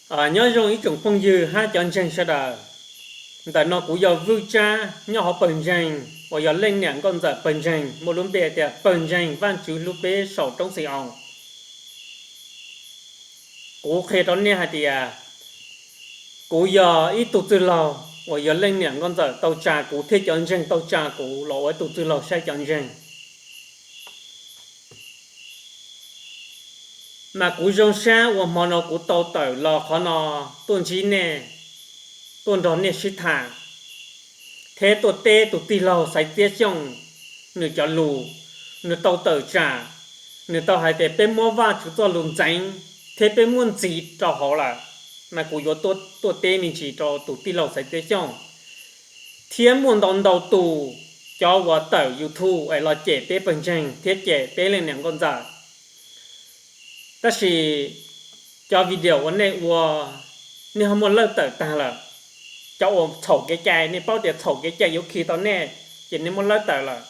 Nyob zoo ib tsoom phooj ywg hab cov ntseeg sawv daws. Ntawm no kuv yog Vwj Tsab nyob hauv pawg ntseeg uas yog leej niam nkauj ntxawm pawg ntseeg muaj lub npe tias pawg ntseeg Vaajtswv hlub peb saum roob Xi Oos. Kuv qhia rau nej hais tias kuv yog ib tug txwj laug uas yog leej niam nkauj ntxawm tau tsa kuv thiab cov ntseeg tau tsa kuv los ua ib tug txwj laug saib cov ntseeg. Mas kuv zoo sab uas hmo no kuv tau tawm los qhov no tuaj ntsib nej, tuaj nrog nej sib tham, thiab tuaj teb tus tij laug Xaiv Txiab Xyooj nws cov lus, nws tau tawm tsam, nws tau hais tias peb muab Vaajtswv txoj lus ntxeev thiab peb muab ntxiv rau hauv lawm. Mas kuv yuav tuaj teb me ntsis rau tus tij laug Xaiv Txiab Xyooj, thiab muaj ntau ntau tus cov uas tawm YouTube es los cem peb pawg ntseeg thiab cem peb leej niam nkauj ntxawm. Tab sis cov video uas nej ua, nej ho muaj lawb tawm tag lawm. Cov uas txhaum kev cai, nej paub tias txhaum kev cai yuav khi tau nej, ces nej muaj lawb tawm lawm.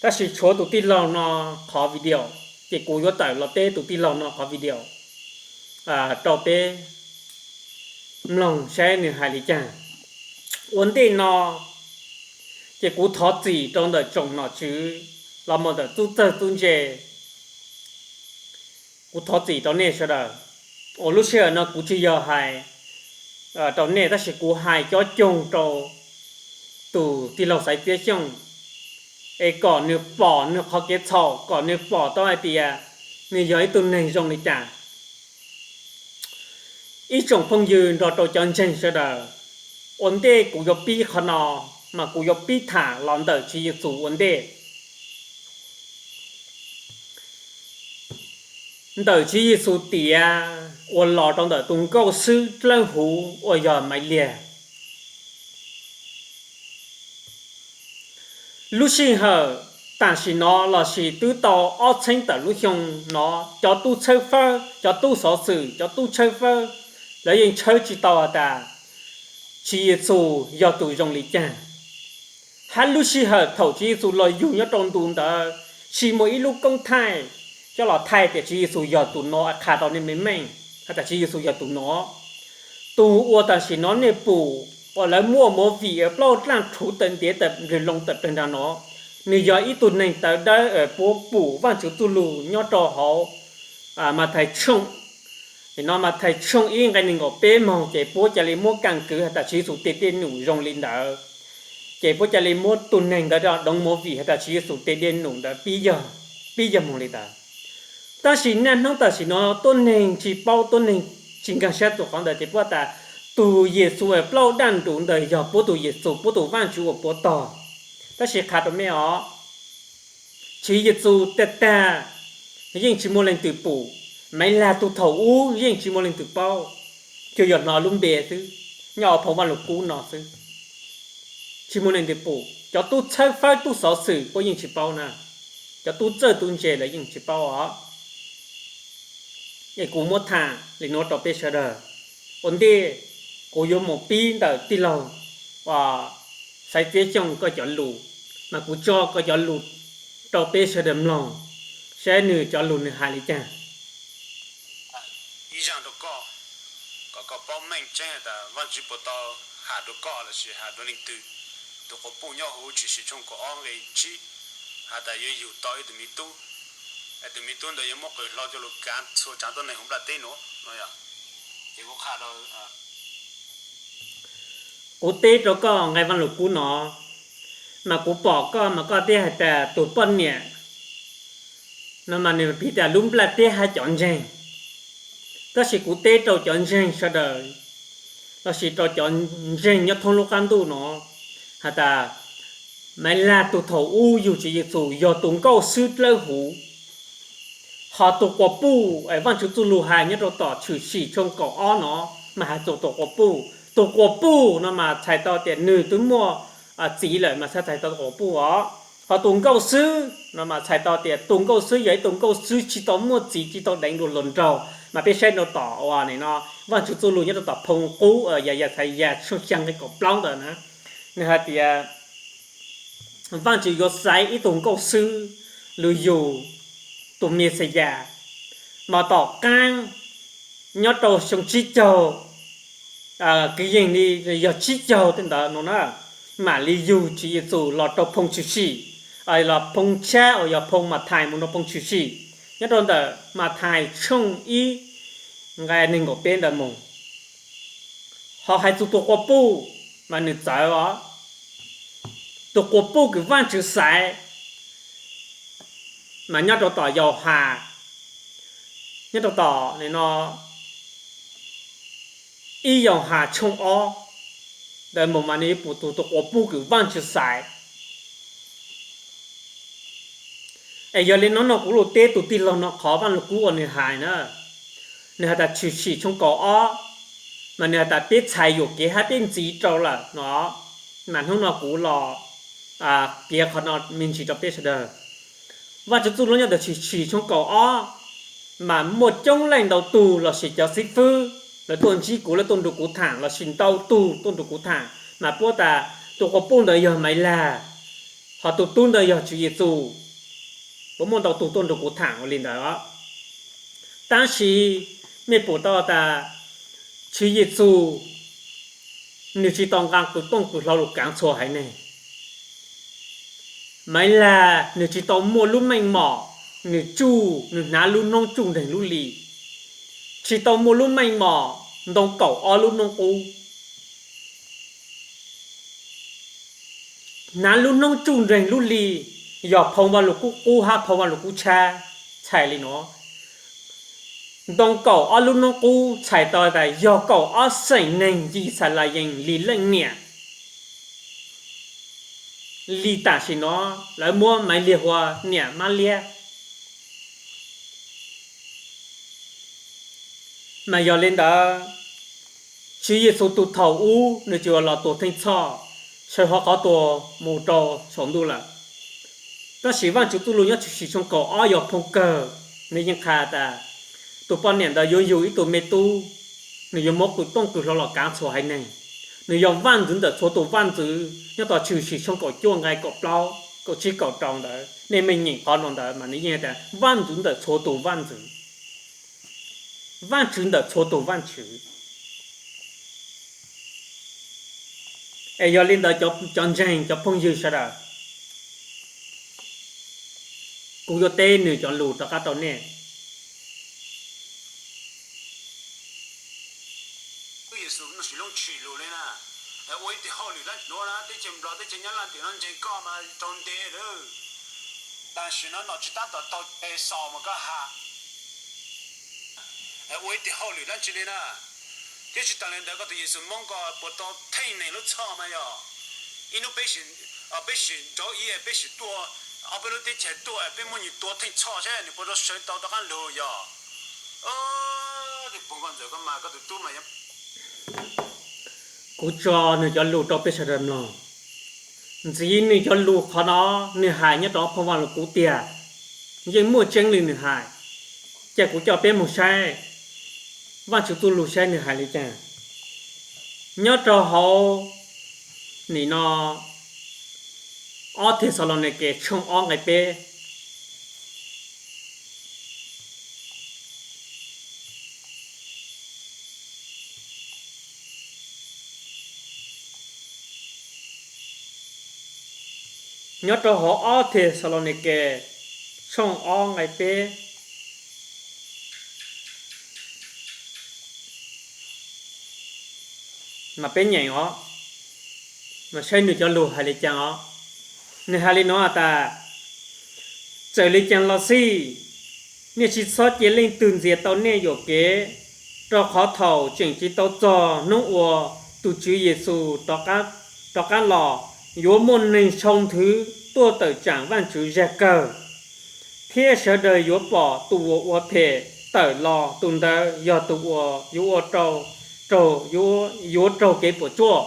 Tab sis tshuav tus tij laug no qhov video, ces kuv yuav tawm los teb tus tij laug no qhov video rau peb mloog saib nws hais li cas. Ua ntej no, ces kuv thov txim rau ntawm tsoom nom tswv los mus ntawm txhua txawg txhua ntse. Kuv thov txim rau nej sawv daws uas lub sij hawm no kuv tsis yog hais rau nej, tab sis kuv hais cob coog rau tus tij laug Xaiv Txiab Xyooj, es kom nws pom nws qhov kev txhaum, kom nws pom tau hais tias nws yog ib tug neeg zoo li cas. Ib tsoom phooj ywg nrog rau cov ntseeg sawv daws, ua ntej kuv yuav pib qhov no, mas kuv yuav pib tham los ntawm Tswv Yexus ua ntej. Ntawm Tswv Yexus tiav uas los rau ntawm tus nkauj xwb dlawb huv uas yog Maiv Liag. Lub sij hawm tam sim no lossis twb tau ob txheeb tawm lub xyoo no, cov tub tshawb fawb, cov tub xov xwm, cov tub tshawb fawb, lawv yeej tshawb tsis tau has tas Tswv Yexus yog tus zoo li cas. Hab lub sij hawm thaum Tswv Yexus los yug nyob rau ntu ntawd, tsis muaj ib lub koob thaij coj los thaij tias Tswv Yexus yog tus no, qha rau nej meej meej has tas Tswv Yexus yog tus no. Tus uas tam sim no nej pum uas lawv muaj movie plaub daj rhuv tawm ntiav tawm nplwg loo tawm plag nrag no, nws yog ib tug neeg tawv dawb puab pum Vaajtswv txuj lug nyob rau hauv Mathais tshooj, no Mathais tshooj ib nqe nees nkaum peb moog, ces puab ca le muab kaam kwv has tas Tswv Yexus tes dej num zoo li ntawd. Ces puab ca le muab tug neeg ntawd doov movie has tas Tswv Yexus tes dej num ntawd pib yog moog li ntawd. Tab sis niaj hnub tam sim no tuab neeg tsis paub, tuab neeg tsis nkaag sab txug qhov ntawd ces puab tas tug Yexus plaub daj nruv ntawd yog puab tug Yexus, puab tug Vaajtswv uas puab tog. Tab sis qha rau mej os, Tswv Yexus tag tag yeej tsis muaj leej twg pum, Maiv Lag tug thaum ub yeej tsis muaj leej twg paub, cuag yog hnov lub npe xwb, nyob hauv phoo Vaaj Lug Kub no xwb. Tsis muaj leej twg pum, cov tub tshawb fawb tub xov xwm puab yeej tsis paub na, cov tub txawj tub ntse lawv yeej tsis paub os. Es kuv muab tham li nuav rau peb sawv daws. Ua ntej kuv yuav mus pib ntawm tij laug Xaiv Txiab Xyooj koj cov lus, mas kuv tso koj cov lus rau peb sawv daws mloog, saib nws cov lus nws has li cas. Ib zaaj rau koj, kom koj paub meej tseeb tas Vaajtswv puas tau has rau koj lossis has rau leej twg. Tus quas puj nyob huv Tshwm Sim tshooj kaum ob nqe tsib has tas yuav yug tau ib tug miv tub, es tus miv tub ntawd yuav muab qws hlo coj lug kav txhua tsaav tuab neeg huv nplaj teb nuav no yog. Ces kuv qha rau, kuv teb rau koj nqe Vaaj Lug Kub no, mas kuv pom koj mas koj teb hais tas tus poj niam no mas nws piv tas lub nplaj teb hab cov ntseeg. Tab sis kuv teb rau cov ntseeg sawv daws lossis rau cov ntseeg nyob thoob lub qab ntuj no has tas Maiv Lag tug thaum ub yug Tswv Yexus yog tus nkauj xwb dlawb huv. Ho tus quas puj es Vaajtswv txuj lug has nyob rau tom Tshwm Sim tshooj kaum ob no mas has txug tus quas puj. Tus quas puj no mas txhais tau tias nws twb muaj txiv lawm mas txhais tau tus quas puj os. Ho tus nkauj xwb no mas txhais tau tias tus nkauj xwb yog ib tug nkauj xwb tsis tau muaj txiv tsis tau deev dua hluas nraug. Mas peb saib rau tom uas no Vaajtswv txuj lug nyob rau tom phoo qub Yaxayas tshooj xyaa nqe kaum plaub ntawd na, nws has tias Vaajtswv yuav xaiv ib tug nkauj xwb lug yug tus Mexiyas. Mas tom qaab nyob rau xyoo tsib caug, kwv yees li yog tsib caug tej ntawd no na, mam li yug Tswv Yexus los rau phoo tshwm sim, los phoo tshab uas yog phoo Mathais mus rau phoo tshwm sim. Nyob rau ntawm Mathais tshooj ib nqe nees nkaum peb ntawd mus, ho hais txog tus quas puj mas nws txawv os. Tus quas puj kws Vaajtswv xaiv mas nyob rau tom Yauhas, nyob rau tom no ib Yauhas tshooj ob ntawd mus mas nws yuav pum tus, tus quas puj kws Vaajtswv xaiv. Es yog li no no kuv lug teb tus tij laug no qhov Vaaj Lug Kub uas nws hais na, nws has tas Tshwm Sim tshooj kaum ob, mas nws has tas peb txhais yuam kev hab peb ntxiv rau lawm no, mas hnub no kuv los piav qhov no me ntsis rau peb sawv daws. Vaajtswv txuj lug nyob ntawm Tshwm Sim tshooj kaum ob, mas muaj coob leej ntau tug lossis cov xib fwb lawv tuaj ntsib kuv, lawv tuaj nrug kuv tham lossis ntau tug tuaj nrug kuv tham mas puab tas tus quas puj ntawd yog Maiv Lag, ho tus tub ntawd yog Tswv Yexus. Puab muaj ntau tug tuaj nrug kuv tham ua li ntawd os. Tab sis mej pum tau tas Tswv Yexus nws tsis tau nqa kws tooj kws hlau lug kaav txhua haiv neeg. Maiv Lag nws tsis tau muaj lub meej mom, nws tsuj, nws hnav lub noob tsuj nreeg lub li, tsis tau muaj lub meej mom ntoo kaum ob lub noob qub. Hnav lub noob tsuj nreeg lub li yog phoo Vaaj Lug Kub qub hab phoo Vaaj Lug Kub tshab txhais li no. Ntoo kaum ob lub noob qub txhais tau tas yog kaum ob xeem neeg Yixalayees li leej niam. Li tam sim no lawv muab Maiv Lag hu ua niam Mab Liab. Mas yog li ntawd, Tswv Yexus tug thaum ub nws tsis los tuag theej txhoj, sawv hauv qhov tuag mus rau saum ntuj lawm. Tab sis Vaajtswv txuj lug nyob Tshwm Sim tshooj kaum ob yog phoo kawg, nws yeej qha tas tus poj niam ntawd yuav yug ib tug me tub, nws yuav muab kws tooj kws hlau los kaav txhua haiv neeg. Nws yog Vaajntxwv ntawm txhua tus vaajntxwv, nyob tom Tshwm Sim tshooj kaum cuaj nqe kaum plaub, kaum tsib kaum rau ntawd, nej mej nyeem qhov no ntawd mas nws yeej tas Vaajntxwv ntawm txhua tus vaajntxwv, Vaajtswv ntawm txhua tus Vaajtswv. Es yog li ntawd cov ntseeg, cov phooj ywg sawv daws, kuv yuav teb nws cov lus rov qab rau nej. Yexus Ntuj Sim Looj tshwm lus li na, ua ib tug hauj lwm dab nuav na, teb chaws Nplog teb chaws Nyab Laj tim no ntseeg koj mas raug ntes lawm. Tam sim no nom tswv tab tom taug tes xaus mas koj has ua ib tug hauj lwm dab tsi li na. Thiab tsis tas li ntawd koj tus Yexus Moob ko puas tau theej neeg lub txhoj mas yog ib hnub peb sim nrauv ib, peb sim tuaj ob peb lub teb chaws tuaj, peb muab nws tua theej txhoj seb nws puas tau sawv tau rov qab lug yog. Tus pog nkauj ntxawm koj mas koj tus tub mas yog. Kuv tso nws cov lus rau peb sawv daws mloog. Ntxiv nws cov lus qhov no nws hais nyob rau phoo Vaj Lug Kub tiag, yeej muaj tseeb li nws hais. Ces kuv coj peb mus saib Vajtswv txuj lug saib nws hais li cas. Nyob rau hauv nim no ob Thexalaunikes tshooj ob nqe peb. Nyob rau hauv ob Thexalaunikes tshooj ob nqe peb. Mas peb nyeem os, mas saib nws cov lus hais li cas os. Nws hais li no tas, txawm li cas los xij, nej tsis txhob cia leej twg ntxias tau nej yuam kev, rau qhov thaum tseem tsis tau txog hnub uas tus Tswv Yexus rov qab los, yuav muaj neeg sau nthwv tuaj tawm tsaam Vajtswv zaj kawg, thiab sawv daws yuav pom tus uas ua phem tawm los, tus ntawd yog tus uas yuav ua rau, yuav raug kev puas tsuaj.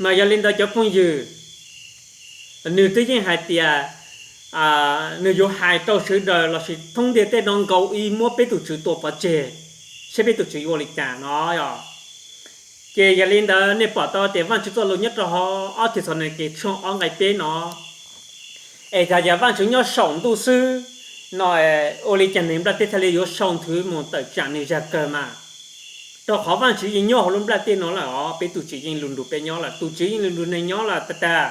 Mas yog li ntawd cov phooj ywg, nws twb yeej hais tias nws yuav hais rau sawv daws lossis thoob ntiag teb no nkaus ib muab peb tus Tswv tua pov tseg, saib peb tus Tswv yuav ua li cas no. Ces yog li ntawd nej pom tau tias Vajtswv txoj lus nyob rau hauv ob Thexalaunikes tshooj ob nqe peb no, es tas yog Vajtswv nyob saum ntuj xwb, No, ua li cas neeg nplaj teb thiaj li yuav sau nthwv mus tawm tsam nws zaj kawg mas? Rau qhov Vaajtswv yeej nyob hauv lub nplaj teb no lawm os, peb tus Tswv yeej lug nrug peb nyob lawm, tus Tswv yeej lug nrug neeg nyob lawm tag tag,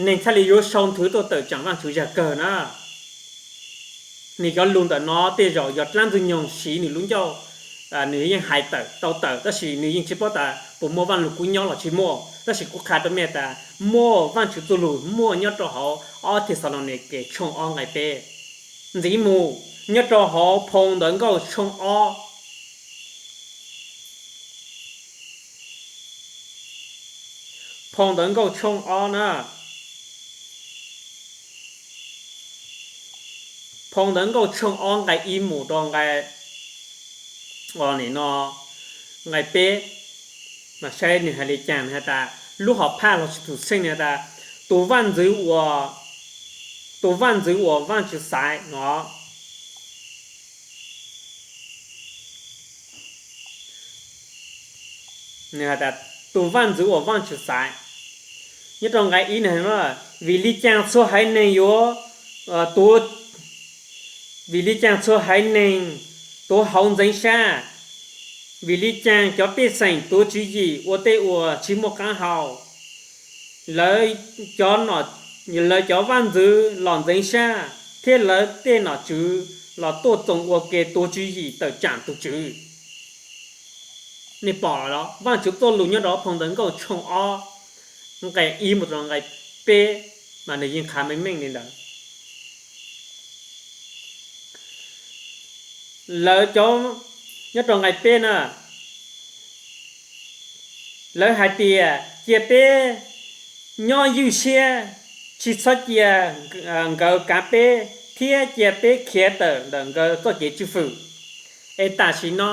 neeg thiaj li yuav sau nthwv tuaj tawm tsam Vaajtswv zaj kawg na. Nws cov lug ntawm no tej zaum yog dlaab ntxwg nyoog siv nws lub ncauj, nws yeej hais tawm tau tawm, tab sis nws yeej tsis paub tas puas muaj Vaaj Lug Kub nyob los tsis muaj. Tab sis kuv qha rau mej tas muaj, Vaajtswv txuj lug muaj nyob rau hauv ob Thexalaunikes tshooj ob nqai peb. Ntxiv mus nyob rau hauv phoo Ntawv Nkauj tshooj ob, phoo Ntawv Nkauj tshooj ob na, phoo Ntawv Nkauj tshooj ob nqai ib mus rau nqai, no, nqai peb, mas saib nws hais li cas. Nws has tas lub hom phaj los sis tus xeej nws has tas, tus vaj ntxwv uas, tus vaj ntxwv uas Vaajtswv xaiv no. Nws has tas tus vaj ntxwv uas Vaajtswv xaiv. Nyob rau nqai ib nws, vim li cas txhua haiv neeg yuav, tuav, vim li cas txhua haiv neeg tuav hauv ntxeev sab? Vim li cas cov pej xeem tuav tswv yim ua tej uas tsis muaj qaab hau? Lawv cov, lawv cov vaj ntxwv los ntxeev sab, thiab lawv tej nom tswv los tuaj txoos ua ke tuav tswv yim tawm tsam tus Tswv. Nej pom los, Vaajtswv txuj lug nyob rau phoo Ntawv Nkauj tshooj ob, nqai ib mus rau nqai peb, mas nws yeej qha meej meej li ntawd. Lawv cov, nyob rau nqai peb na, lawv hais tias cia peb nyob ywj siab, tsis txhob cia nkawd kav peb, thiab cia peb khiav tawm ntawm nkawd txoj kev tswj fwm. Es tam sim no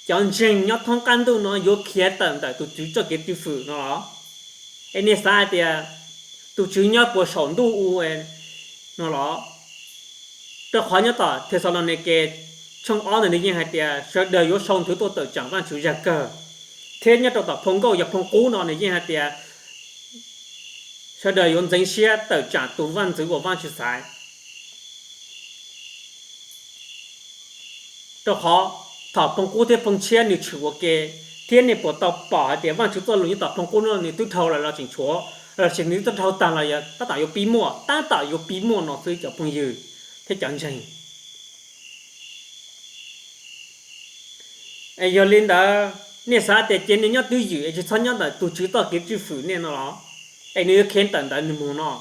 cov ntseeg nyob thoob qab ntuj no yuav khiav tawm ntawm tus Tswv txoj kev tswj fwm no los? Es nej xav hais tias tus Tswv nyob puas saum ntuj u no los? Rau qhov nyob tom Thexalaunikes tshooj ob ntawd nws yeej hais tias sawv daws yuav sau nthwv tuaj tawm tsam Vaajtswv zaj kawg, thiab nyob rau tom phoo Nkauj yog phoo qub no nws yeej hais tias sawv daws yuav ntxeev siab tawm tsam tus vaj ntxwv uas Vaajtswv xaiv. Rau qhov thaum phoo qub thiab phoo tshiab nws tshwm ua ke, thiab nej puas tau pom hais tias Vaajtswv txoj lus nyob tom phoo qub no nws twb dhau lawm los tseem tshuav, los sis nws twb dhau tag los tab tom yuav pib muaj, tab tom yuav pib muaj no xwb cov phooj ywg thiab cov ntseeg. Es yog li ntawd nej xav tias ces nej nyob twj ywm es tsis txhob nyob ntawm tus Tswv txoj kev tswj fwm nej no los? Es nws yuav khiav tawm ntawd nws mus no.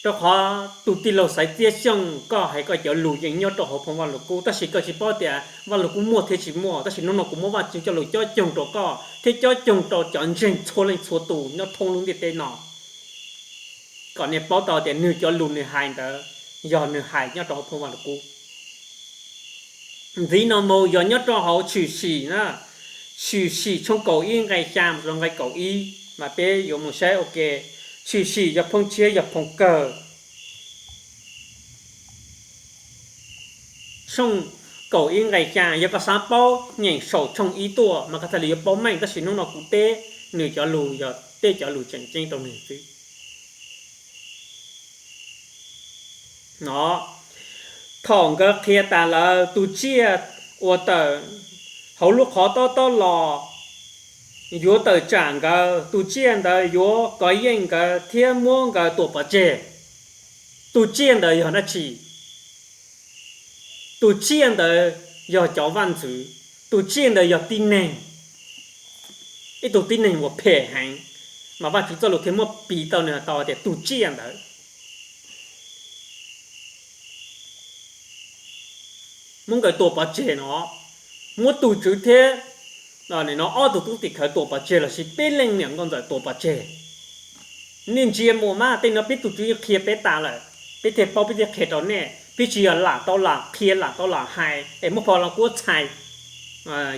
Rau qhov tus tij laug Xaiv Txiab Xyooj koj hais koj cov lus yeej nyob rau hauv phoo Vaj Lug Kub, tab sis koj tsis paub tias Vaj Lug Kub muaj thiab tsis muaj, tab sis hnub no kuv muab Vaj Tswv cov lus cob coog rau koj thiab cob coog rau cov ntseeg txhua leej txhua tus nyob thoob lub ntiaj teb no, kom nej paub tau tias nws cov lus nws hais ntawd yog nws hais nyob rau hauv phoo Vaj Lug Kub. Ntxiv no mus yog nyob rau hauv Tshwm Sim na, Tshwm Sim tshooj kaum ib nqai xya mus rau nqai kaum ib, mas peb yuav mus saib ua ke. Tshwm Sim yog phoo tshiab yog phoo kawg. Tshooj kaum ib nqai xya, yog koj xav paub nyeem saum tshooj ib tuaj mas koj thiaj li yuav paub meej, tab sis hnub no kuv teb nws cov lus yog teb cov lus tseem ceeb rau nws xwb. No, thaum nkawd qhia tas lawm, tus tsiaj uas tawm hauv lub qhov tob tob los yuav tawm tsam nkawd, tus tsiaj ntawd yuav kov yeej nkawd thiab muab nkawd tua pov tseg. Tus tsiaj ntawd yog dab tsi? Tus tsiaj ntawd yog cov vaj ntxwv, tus tsiaj ntawd yog tib neeg, ib tug tib neeg uas phem heev, mas Vaj Tswv txoj lus thiaj muab piv tau nws tau tias tus tsiaj ntawd muab nkawd tua pov tseg no, muab tus tswv thiab no ob tug tub tim khawv tua pov tseg lossis peb leej niam nkauj ntxawm tua pov tseg. Nej ntsia mus mas tej no peb tus tswv yeej qhia peb tas lawm, peb thiaj paub peb thiaj qhia rau nej, peb tsis yog lam tau lam qhia lam tau lam hais es muab phau los kuab txhais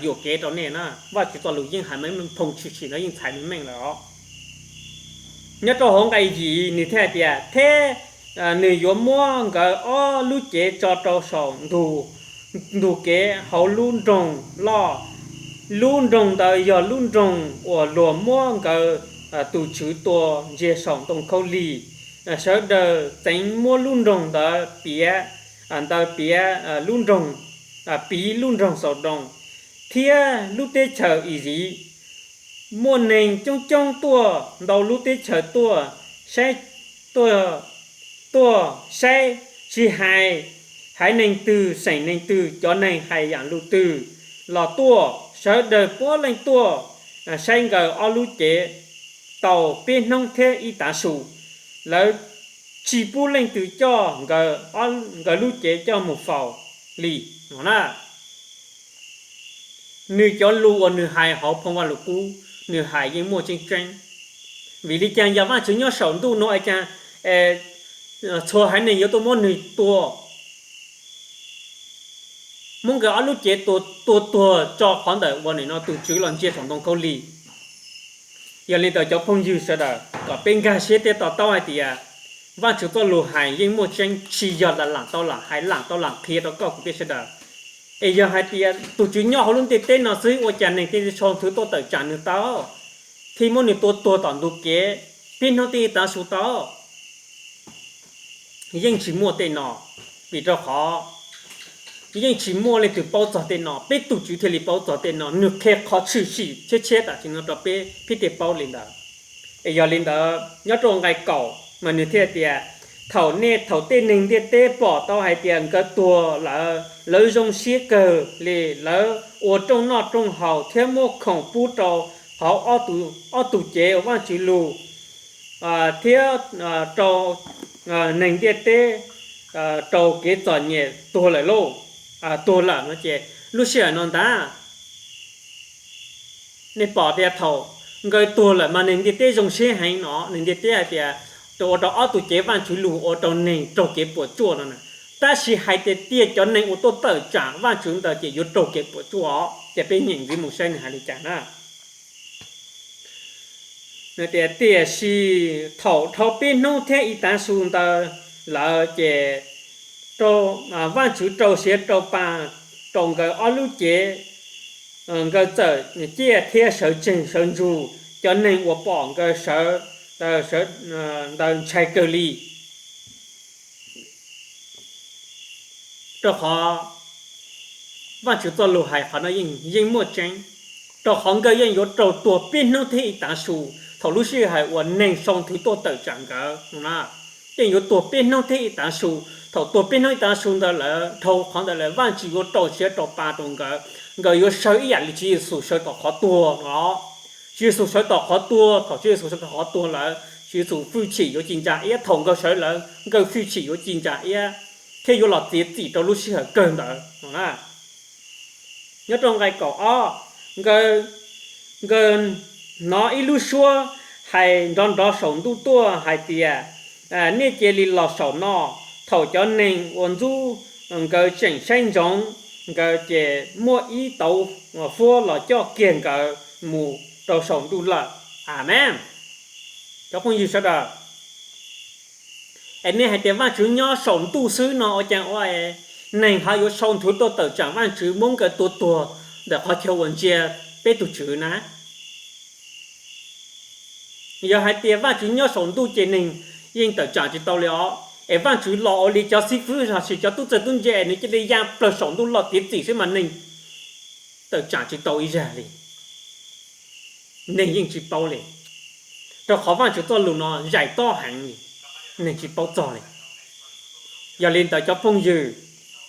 yuam kev rau nej na. Vaj Tswv txoj lus yeej hais meej meej, phoo Tshwm Sim no yeej txhais meej meej lawm os. Nyob rau hauv nqai yim nws thiaj hais tias, thiab nws yuav muab nkawd ob lub cev tso rau saum ntug kev hauv lub nroog loj. Lub nroog ntawd yog lub nroog uas luag muab nkawd tus Tswv tua ntsiag saum ntoo khaub lig. Sawv daws txeev muab lub nroog ntawd piav, ntawd piav lub nroog, piv lub nroog Xaudoos thiab lub teb chaws Iziv. Muaj neeg coob coob tuaj ntau lub teb chaws tuaj saib, tuaj, tuaj saib, tsis hais haiv neeg twg, xeem neeg twg, cov neeg hais yam lus twg los tuaj, sawv daws puav leej tuaj saib nkawd ob lub cev tau peb hnub thiab ib tav su. Lawv tsis pub leej twg coj nkawd lub cev coj mus faus li no na. Nws cov lus uas nws hais hauv phoo Vaj Lug Kub, nws hais yeej muaj tseeb tseeb. Vim li cas yog Vaj Tswv nyob saum ntuj no es cas txhua haiv neeg yuav tuaj muab nws tua, muab nkawd ob lub cev tua, tua tuag tso qhov ntawm uas nim no tus Tswv los ntsia saum ntoo khaub lig? Yog li ntawd cov phooj ywg sawv daws, kom peb nkag siab thiab to taub hais tias Vaj Tswv txoj lus hais yeej muaj tseeb, tsis yog lam lam tau lam hais, lam tau lam qhia rau koj kuv peb sawv daws. Es yog hais tias tus Tswv nyob hauv lub ntiaj teb no xwb ua cas neeg thiaj sau nthwv tuaj tawm tsam nws tau, thiaj muab nws tua tuag tom ntug kev peb hnub thiab ib tav su tau? Yeej tsis muaj tej no, vim rau qhov yeej tsis muaj leej twg paub txog tej no, peb tus Tswv thiaj li paub txog tej no, nws qhia qhov tshwm sim tshiab tshiab tam sim no rau peb, peb thiaj paub li ntawd. Es yog li ntawd nyob rau nqai kaum mas nws thiaj tias, thaum nej, thaum tej neeg ntiaj teb pom tau hais tias nkawd tuag lawm, lawv zoo siab kawg li, lawv ua rooj noj rooj haus thiab muab khoom pub rau hauv ob tug cev uas Vaj Tswv lug thiab rau neeg ntiaj teb rau kev txom nyem tuag lawm lauj. Tuag lawm no ces lub sij hawm no ntag, nej pom tias thaum nkawd tuag lawm mas neeg ntiaj teb zoo siab heev no, neeg ntiaj teb hais tias ua rau ob tug cev Vaj Tswv lug ua rau neeg raug kev puas tsuaj no na. Tab sis hais tias tiag cov neeg uas tuaj tawm tsam Vaj Tswv ntawd ces yuav raug kev puas tsuaj os. Ces peb nyeem ntxiv mus saib nws hais li cas na. Nws tias, tiam sis thaum dhau peb hnub thiab ib tav su ntawd lawm ces Vaj Tswv rau siav rau pa rau nkawd ob lub cev, nkawd txawm ciaj thiab sawv tsees sawv ntsug, cov neeg uas pom nkawd sawv ntawd ntshai kawg li. Rau qhov Vaj Tswv txoj lus hais qhov no yeej muaj tseeb, rau qhov nkawd yeej yuav raug tuag peb hnub thiab ib tav su. Thaum lub sij hawm uas neeg sau nthwv tuaj tawm tsam nkawd no na, yeej yuav tuag peb hnub thiab ib tav su. Thaum tuag peb hnub ib tav su ntawd lawm, dhau qhov ntawd lawm Vaj Tswv yuav rau siav rau pa rau nkawd, nkawd yuav sawv ib yam li Tswv Yexus sawv tom qhov tuag no. Tswv Yexus sawv tom qhov tuag, thaum Tswv Yexus sawv tom qhov tuag lawm Tswv Yexus hwj chim yuav ci ntsa iab, thaum nkawd sawv lawm nkawd hwj chim yuav ci ntsa iab thiab yuav los txiav txim rau lub sij hawm kawg ntawd no na. Nyob rau nqai kaum ob, nkawd hnov ib lub suab hais nrov nrov saum ntuj tuaj hais tias, nej cia li los saum no. Thaum cov neeg uas ntxub nkawd tseem saib ntsoov nkawd ces muaj ib tauv fuab los coj kiag nkawd mus rau saum ntuj lawm. Amees. Cov phooj ywg sawv daws, es nej hais tias Vaj Tswv nyob saum ntuj xwb no ua cas ua neeg ho yuav sau nthwv tuaj tawm tsam Vaj Tswv muab nkawd tua tuag ntawm qhov chaw uas ntsia peb tus Tswv na? Yog hais tias Vaj Tswv nyob saum ntuj ces neeg yeej tawm tsam tsis tau li os. Es Vaj Tswv los ua li cov xib fwb los sis cov tub txawg tub ntse es nws cia li ya plaws saum ntuj los txiav txim xwb mas neeg tawm tsam tsis tau ib zaj li. Neeg yeej tsis paub li, rau qhov Vaj Tswv txoj lus no zais tob heev li, neeg tsis paub txog li. Yog li ntawd cov phooj ywg,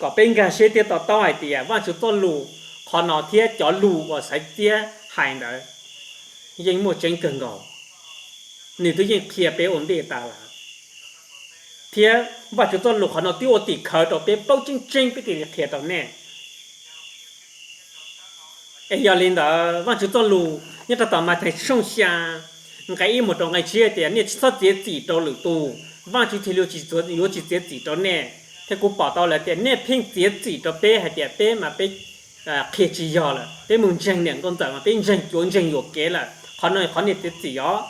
kom peb nkag siab thiab to taub hais tias Vaj Tswv txoj lus qhov no thiab cov lus uas Xaiv Txiab hais ntawd yeej muaj tseeb kawg nkaus. Nws twb yeej qhia peb ua ntej tas lawm, thiab Vaj Tswv txoj lus qhov no twb ua tim khawv rau peb paub tseeb tseeb peb thiaj li qhia rau nej. Es yog li ntawd Vaj Tswv txoj lus nyob rau tom Mathais tshooj xya nqe ib mus rau nqe tsib tias, nej tsis txhob txiav txim rau lwm tus, Vaj Tswv thiaj li yuav tsis txiav txim rau nej. Thiab kuv pom tau lawm tias nej pheej txiav txim rau peb hais tias peb mas peb qhia tsis yog lawm, peb mus ntseeg niam nkauj ntxawm mas peb ntseeg cuav ntseeg yuam kev lawm. Qhov no qhov nej txiav txim os.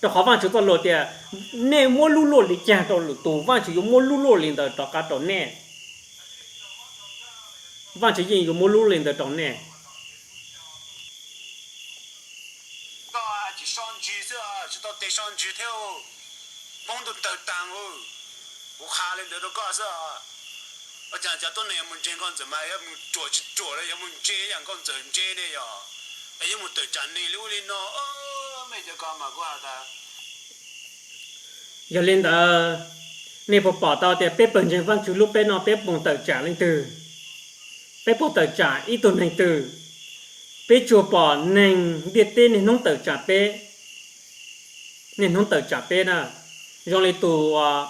Rau qhov Vaj Tswv txoj lus tias nej muab lub luaj li cas rau lwm tus, Vaj Tswv yuav muab lub luaj li ntawd rov qab rau nej. Vaj Tswv yeej yuav muab lub luaj li ntawd rau nej. so ntsws thiab, poob ntuj tawg taag. Kuv qha li ntawd rau koj xwb. Ua cas cov tuab neeg yuav mus ntseeg nkauj ntxawm mas yuav mus ruam tsis ruam li, yuav mus ntseeg yam nkauj ntxawm ntseeg ne yog, es yuav mus tawm tsam neeg li ub li no. Mej cov ko mas kuv has tas, yog li ntawd, nej puas pom tau tias peb pawg ntseeg Vaajtswv lub peb no peb puas tawm tsam leej twg? Peb puas tawm tsam ib tug neeg twg? Peb tsuas pom neeg ntiaj teb niaj hnub tawm tsam peb, niaj hnub tawm tsam peb na. Zoo li tus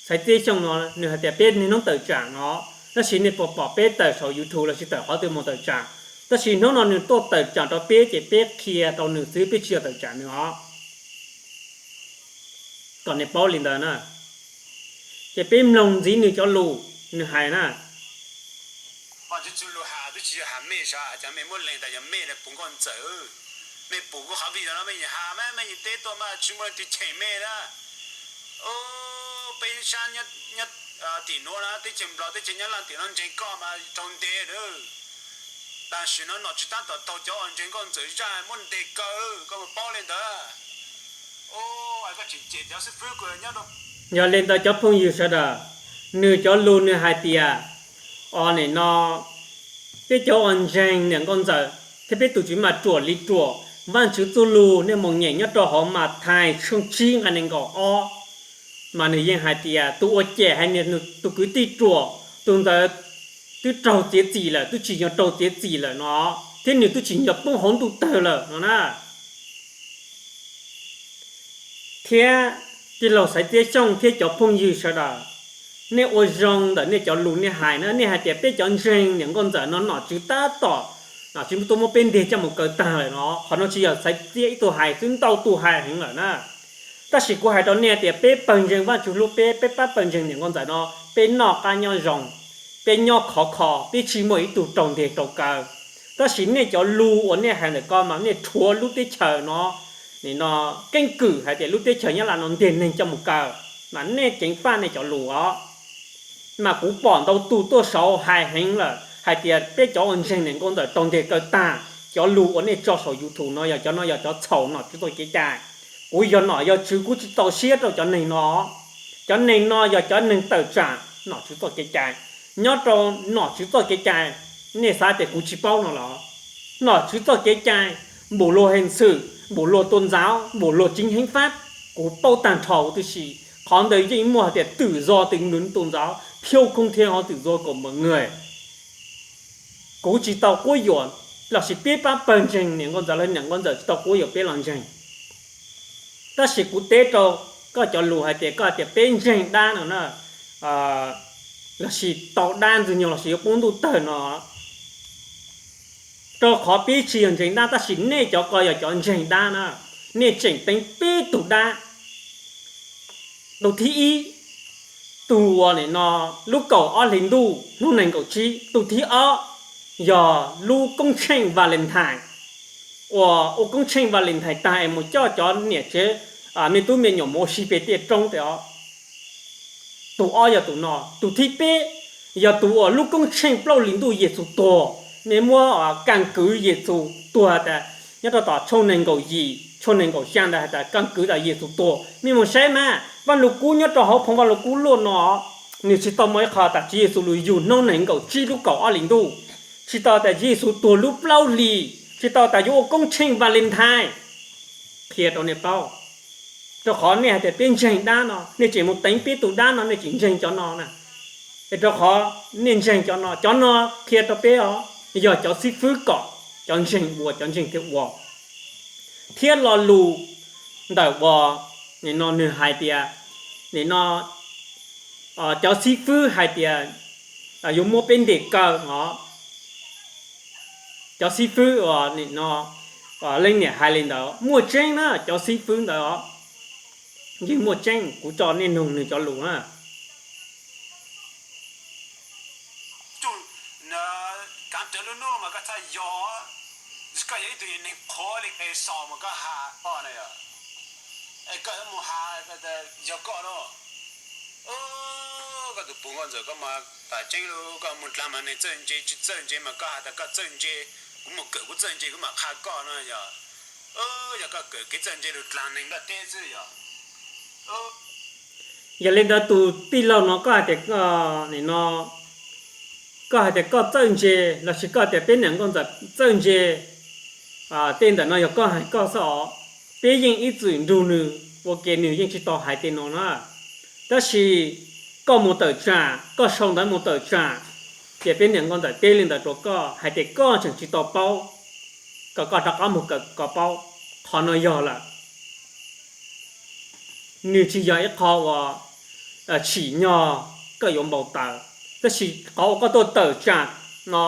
Xaiv Txiab Xyooj no, nws hais tias peb niaj hnub tawm tsam no, tab sis nej puas pom peb tawm saum YouTube lossis tawm qhov twg mus tawm tsam? Tab sis hnub no nws tuaj tawm tsam rau peb ces peb qhia rau nws xwb, peb tsis yog tawm tsam nws os. Kom nej paub li ntawd na, ces peb mloog ntxiv nws cov lus nws hais na. Txwj lus has twb tsis yog has mej sav, cas mej muab lees tas yog mej puv nkauj ntxawm. Mej puv kuv qhov video no mej yeej has mas mej yeej teb tuaj mas tsis muaj leej twg cheem mej na. Peb sab nyob tim nuav na, teb chaws Nplog teb chaws Nyab Laj tim no ntseeg koj mas raug ntes na. Tam sim no nom tswv tab tom taug cov uas ntseeg nkauj ntxawm zaj muab ntes kaw, koj mus paub li ntawd. Yog li ntawd cov phooj ywg sawv daws, nws cov lus nws hais tias, o nim no peb cov uas ntseeg niam nkauj ntxawm thiab peb tus tswv mas ruam li ruam. Vaajtswv txuj lug nej mus nyeem nyob rau hauv Mathais tshooj tsib nqai nees nkaum ob, mas nws yeej hais tias tus uas cem hais niam tus kwv tij ruam, tus ntawd twb raug txiav txim lawm, twb tsim nyog raug txiav txim lawm no, thiab nws twb tsim nyog poob hauv ntuj tawg lawm no na. Thiab tij laug Xaiv Txiab Xyooj thiab cov phooj ywg sawv daws, nej ua zoo ntawm nej cov lus nej hais na, nej hais tias peb cov ntseeg niam nkauj ntxawm no nom tswv tab tom, nom tswv tuaj muab peb nteg coj mus kaw tag lawm no, qhov no tsis yog Xaiv Txiab ib tug hais xwb, ntau tus hais heev lawm na. Tab sis kuv hais rau nej tias peb pawg ntseeg Vaajtswv hlub peb, peb pab pawg ntseeg niam nkauj ntxawm no, peb noj qab nyob zoo, peb nyob khov kho, peb tsis muaj ib tug raug nteg raug kaw. Tab sis nej cov lus uas nej hais ntawm ko mas nej rhuav lub teb chaws no, nim no keeb kwm hais tias lub teb chaws Nyab Laj no nteg neeg coj mus kaw, mas nej ceev faj nej cov lus os. Mas kuv pom ntau tus tuaj saud hais heev lawm hais tias peb cov uas ntseeg niam nkauj ntxawm raug nteg kaw tag. Cov lus uas nej tso saum YouTube no yog cov no yog cov txhaum nom tswv txoj kev cai. Kuv yog nom yog tswv kuv tsis txaus siab rau cov neeg no. Cov neeg no yog cov neeg tawm tsam nom tswv txoj kev cai. Nyob rau nom tswv txoj kev cai, nej xav tias kuv tsis paub no los? Nom tswv txoj kev cai, npus luag heej xwm, npus luag tuaj ntxauv, npus luag tseeb heev fab, kuv paub tag nrho huv tib si. Qhov ntawd yeej muaj hais tias twm zog twm nws tuaj ntxauv phiauj khoob thiab hov twm zog kaum npawg nws. Kuv tsis tau quab yuam, los sis peb pab pawg ntseeg niam nkauj ntxawm los niam nkauj ntxawm tsis tau quab yuam peb los ntseeg. Tab sis kuv teb rau koj cov lus hais tias koj hais tias peb ntseeg dab no na, los sis tau dab ntxwg nyoog los sis yuav poob ntuj tawg no. Rau qhov peb tsis yog ntseeg dab, tab sis nej cov ko yog cov ntseeg dab na. Nej tseem teev peb tug dab. Tus thib ib, tus uas nim no lub kaum ob hlis ntuj hnub nees nkaum tsib. Tus thib ob yog lub koob tsheej Valentine, uas ua koob tsheej Valentine tag es mus coj cov niam tsev, me tub me nyuam mus ua si pem tiaj roob tej os. Tus ob yog tus no. Tus thib peb yog tus uas lub koob tsheej plaub hlis ntuj Yexus tuag, nej muab kaj kwv Yexus tuag tas nyob rau tom tshooj nees nkaum yim, tshooj nees nkaum xya ntawd has tas kaj kwv tas Yexus tuag. Nej mus saib mas Vaj Lug Kub nyob rau hauv phoo Vaj Lug Kub luaj no, nws tsis tau muaj ib qho tas Tswv Yexus lug yug hnub nees nkaum tsib lub kaum ob hlis ntuj, tsis tau tas Tswv Yexus tuag lub plaub hlis, tsis tau tas yuav ua koob tsheej Valentine. Qhia rau nej paub, rau qhov nej hais tias peb ntseeg dab no, nej tseem mus teev peb tug dab no, nej tseem ntseeg cov no na. Es rau qhov nej ntseeg cov no, cov no qhia rau peb os, yog cov xib fwb kom cov ntseeg ua, cov ntseeg thiaj ua. Thiab lo lus ntawm uas nim no nws hais tias, nim no cov xib fwb hais tias yuav muab peb ntes kaw os. Cov xib fwb uas nim no leej niam hais li ntawd muaj tseeb na, cov xib fwb ntawd os, yeej muaj tseeb, kuv tso nej noog nws cov lus na. Kaav rawv lub nub mas koj txhaj yog, koj yog ib tug neeg qhuav li Esaus mas koj has, o, koj mus has yog koj no. Koj tus puv nkauj ntxawm koj mas tam tseeb lug, koj mus dlaag mas neeg txawj ntse tsis txawj ntse mas koj has tas koj txawj ntse, kuv mus kawm kuv txawj ntse kuv mam qha koj no yog. Yog koj kawm kev txawj ntse lug dlaag neeg nplaj teb xwb yog. Yog li ntawd tus tij laug no koj hais tias koj, no, koj hais tias koj txawj ntse lossis koj tias peb niam nkauj ntxawm txawj ntse, tej ntawm no yog koj hais koj xwb os. Peb yeej ib txwm nrug nws ua ke, nws yeej tsis tau hais tej no na. Tab sis koj mus tawm tsam, koj sau ntawv mus tawm tsam, ces peb niam nkauj ntxawm teb li ntawd rau koj hais tias koj tseem tsis tau paub, kom koj rov qab mus kawm kom paub. Qhov no yog lawm, nws tsis yog ib qho uas tsim nyog koj yuav npau taws, tab sis qhov uas koj tuaj tawm tsam no,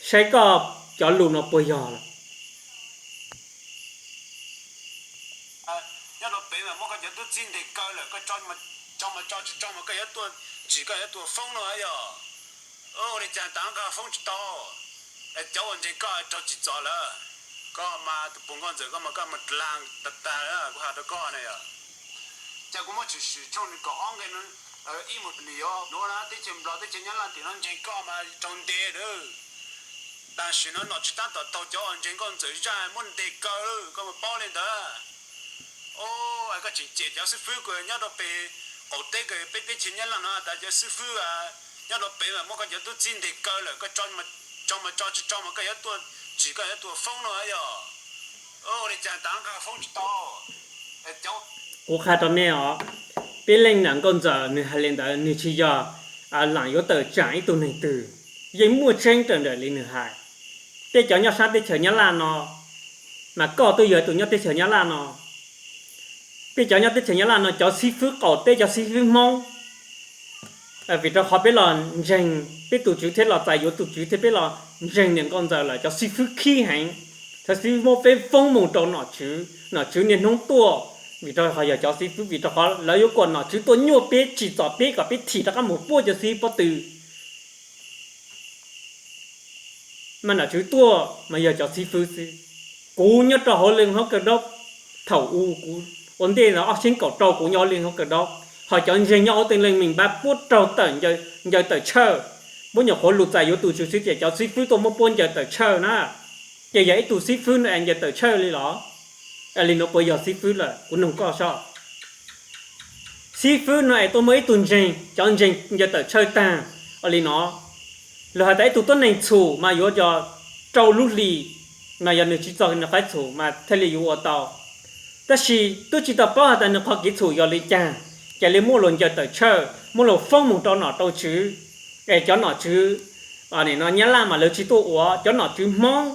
saib koj cov lus no puas yog lawm. Nyob rau pem mas muab koj cov tub txib ntes kaw lawm, koj tso mas tso, tsis tso mas koj yuav tuaj tsim, koj yuav tuaj foob no yog. Ua li cas tas koj foob tsis tau? Cov uas ntseeg koj raug tsim txom lawm. Koj mas tus puas nkauj ntxawm koj mas koj mas dlaag tag tag, kuv has rau koj na yog. Cas kuv muab tshwm sim tshooj nees nkaum ob nqe ib mus, nws yuav nuav na, teb chaws Nplog teb chaws Nyab Laj tim no ntseeg koj mas raug ntes lawm. Tam sim no nom tswv tab tom taug cov uas ntseeg nkauj ntxawm zaj muab ntes kaw, koj mas paub li ntawd. Koj tseem cem cov xib fwb kuas nyob rau pem qaum teb, peb teb chaws Nyab Laj no tas cov xib fwb nyob rau pem mas muab koj cov tub txib ntes kaw lawm, koj tso mas tso, tsis tso mas koj yuav tuaj tsim, koj yuav tuaj foob no yog. Ua li cas tas koj foob tsis tau? Kuv qha rau nej os, peb leej niam nkauj ntxawm nws hais li ntawd nws tsis yog lam yuav tawm tsam ib tug neeg twg, yeej muaj tseeb raws nraim li nws hais. Peb cov nyob sab teb chaws Nyab Laj no, mas koj twb yog tus nyob teb chaws Nyab Laj no. Peb cov nyob teb chaws Nyab Laj no cov xib fwb qaum teb, cov xib fwb Hmoob, vim rau qhov peb los ntseeg peb tus tswv thiab los txais yuav tus tswv thiab peb los ntseeg niam nkauj ntxawm lawm, cov xib fwb khib heev. Cov xib fwb muab peb foob mus rau nom tswv, nom tswv niaj hnub tuaj, vim rau qhov yog cov xib fwb, vim rau qhov lawv yuav kom nom tswv tuaj nyuaj peb, tsim txom peb kom peb thim rov qab mus puab cov xib fwb pob tw. Mas nom tswv tuaj mas yog cov xib fwb xwb. Kuv nyob rau hauv Leej Hauv Kaw Daub, thaum u kuv ua ntej ob txhiab kaum rau kuv nyob hauv Leej Hauv Kaw Daub, ho cov ntseeg nyob hauv tej leej mem npab puab raug tawm ncaws tawm tshawj. Puab nyuam qhuav lug txais yuav tus tswv xwb ces cov xib fwb tuaj muab puab ncaws tawm tshawj na. Ces yog ib tug xib fwb no es ncaws tawm tshawj li los? Li no puas yog xib fwb lawm? Kuv noog koj soj. Xib fwb no es tuaj muab ib tug ntseeg, cov ntseeg ncaws tawm tshawj tag ua li no, los has tas ib tug tuab neeg txhum mas yuav cov rau lub hlis, mas yog nws tsis txog nws qhov txhum mas thiaj li yuav ua tau. Tab sis twb tsis tau paub has tas nws qhov kev txhum yog li cas, ces li muab luag ncaws tawm tshawj, muab luag foob mus rau nom rau tswv. Es cov nom tswv, no Nyab Laj mas lawv tsis tuaj ua, cov nom tswv Hmoob,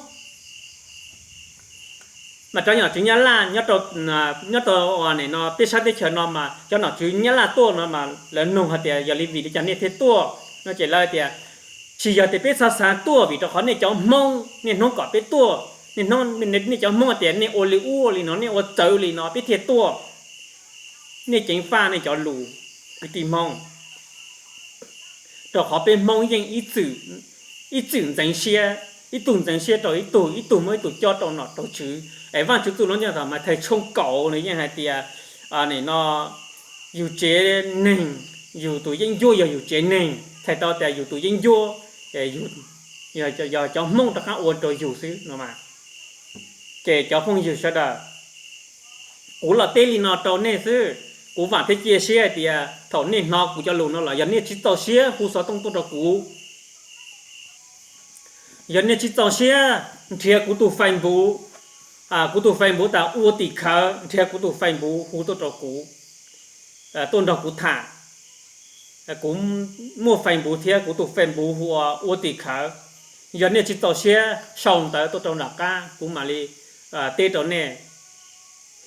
mas cov nom tswv Nyab Laj nyob rau, nyob rau no peb sab teb chaws no mas cov nom tswv Nyab Laj tuaj no mas lawv nug hais tias yog li vim li cas nej thiaj tuaj no ces lawv tias tsis yog tias peb xav xav tuaj, vim rau qhov nej cov Hmoob niaj hnub kom peb tuaj, niaj hnub nej cov Hmoob tias nej ua li ub ua li no, nej ua txawv li no peb thiaj tuaj. Nej ceev faj nej cov lus, kwv tij Hmoob, rau qhov peb Hmoob yeej ib txwm ntxeev siab, ib tug ntxeev siab rau ib tug, ib tug muab ib tug cob rau nom rau tswv. Es Vajtswv txuj lus nyob tom Mathais tshooj kaum nws yeej hais tias, no, yus tsev neeg, yus tus yeeb ncuab yog yus tsev neeg, txhais tau tias yus tus yeeb ncuab yog cov Hmoob rov qab ua rau yus xwb no. Ces cov phooj ywg sawv daws, kuv los teb li no rau nej xwb. Kuv vam thiab cia siab hais tias thaum nej hnov kuv cov lus no los yog nej tsis txaus siab hu xov tooj tuaj rau kuv. Yog nej tsis txaus siab nrhiav kuv tus Facebook, kuv tus Facebook tas ua tim khawv, nrhiav kuv tus Facebook hu tuaj rau kuv, tuaj nrog kuv tham. Kuv muaj Facebook thiab, kuv tus Facebook hu ua ua tim khawv. Yog nej tsis txaus siab sau ntawv tuaj rau nram qab kuv mam li teb rau nej.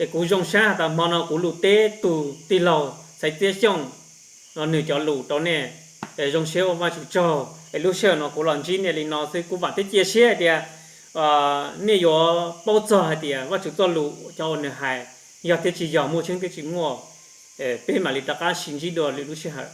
Es kuv zoo siab has tas hmo no kuv lug teb tug tij laug Xaiv Txiab Xyooj no nws cov lus rau nej. Es zoo siab ua Vajtswv tsaug es lub sij hawm no kuv los ntsib nej li no xwb. Kuv vam thiab cia siab hais tias nej yuav paub txog hais tias Vajtswv txoj lus cov uas nws hais yog thiab tsis yog, muaj tsheeb thiab tsis muaj. Peb mam li rov qab sib ntsib dua lwm lub sij hawm.